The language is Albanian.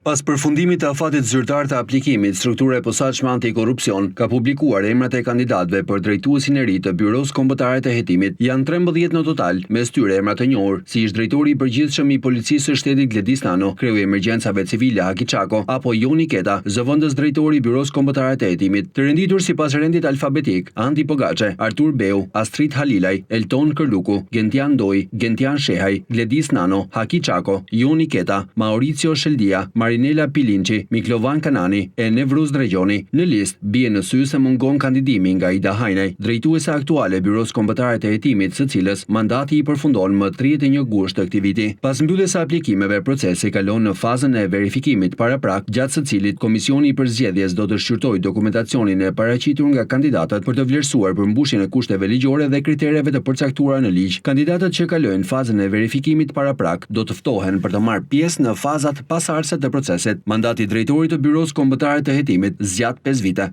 Pas përfundimit të afatit zyrtar të aplikimit, struktura e posaçme antikorrupsion ka publikuar emrat e kandidatëve për drejtuesin e ri të Byrosë Kombëtare të Hetimit. Janë 13 në total, mes tyre emra të njohur, si ish-drejtori i përgjithshëm i Policisë së Shtetit Gledis Nano, kreu i Emergjencave Civile Haki Çako, apo Joni Keta, zëvendës drejtori i Byrosë Kombëtare të Hetimit. Të renditur sipas rendit alfabetik, Andi Pogaçe, Artur Beu, Astrit Halilaj, Elton Kërluku, Gentian Ndoi, Gentian Shehaj, Gledis Nano, Haki Çako, Joni Keta, Maurizio Sheldia, Marinela Pilinçi, Miklovan Kanani e Nevruz Ndregjoni. Në listë, bie në sy se mungon kandidimi nga Ida Hajnaj, drejtuese aktuale e Byrosë Kombëtare të Hetimit, së cilës mandati i përfundon më 31 gusht të këtij viti. Pas mbylljes së aplikimeve, procesi kalon në fazën e verifikimit paraprak, gjatë së cilit Komisioni i Përzgjedhjes do të shqyrtojë dokumentacionin e paraqitur nga kandidatët për të vlerësuar përmbushjen e kushteve ligjore dhe kritereve të përcaktuara në ligj. Kandidatët që kalojnë fazën e verifikimit paraprak do të ftohen për të marrë pjesë në fazat pasardhëse të procesit. Mandati i drejtorit të Byrosë Kombëtare të Hetimit zgjat 5 vite.